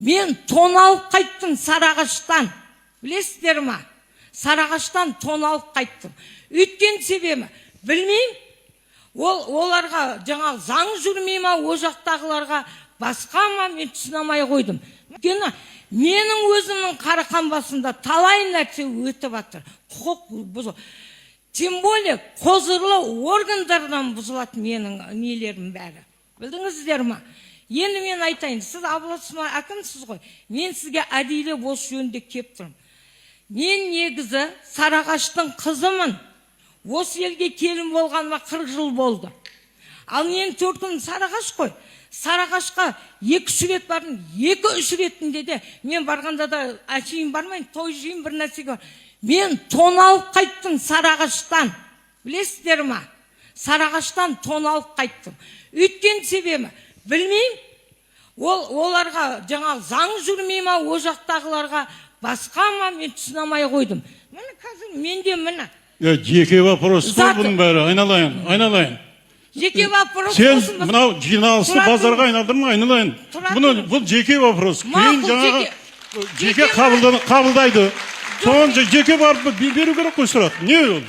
Мен тон алып қайттым Сарыағаштан, білесіздер ма? Сарыағаштан тон алып қайттым. Өйткен себебі білмеймін. Ол оларға жаңағы заң жүрмей ма, ол жақтағыларға басқа ма, мен түсіне алмай қойдым. Өйткені менің өзімнің қарақан басымда талай нәрсе өтіп жатыр, құқық бұзу, тем более құзырлы органдардан бұзылады менің нелерім бәрі, білдіңіздер ма? Енді мен айтайын, сіз областной әкімсіз ғой, мен сізге әдейілеп осы жөнінде келіп тұрмын. Мен негізі Сарыағаштың қызымын. Осы елге келін болғаныма 40 жыл болды. Ал менің төркінім Сарыағаш қой. Сарыағашқа екі үш рет бардым. Екі үш ретінде де мен барғанда да әшейін бармаймын, той жиын, бір нәрсеге бар. Мен тон алып қайттым Сарыағаштан, білесіздер ма? Сарыағаштан тон алып қайттым. Өйткен себебі білмеймін. Ол оларға жаңағы заң жүрмей ма, ол жақтағыларға басқа ма, мен түсіне алмай қойдым. Міне, қазір менде, міне. Е, жеке вопрос қой бұның бәрі, айналайын, айналайын. Жеке вопрос Сен болсын, мынау жиналысты Тұра базарға айналдырма, айналайын. Тұра Бұны, тұрыңыз. бұл жеке вопрос. Кейін Мақұл, жаңағы жеке жеке қабылдайды. Соны жеке барып беру керек қой сұрақ. Не ол?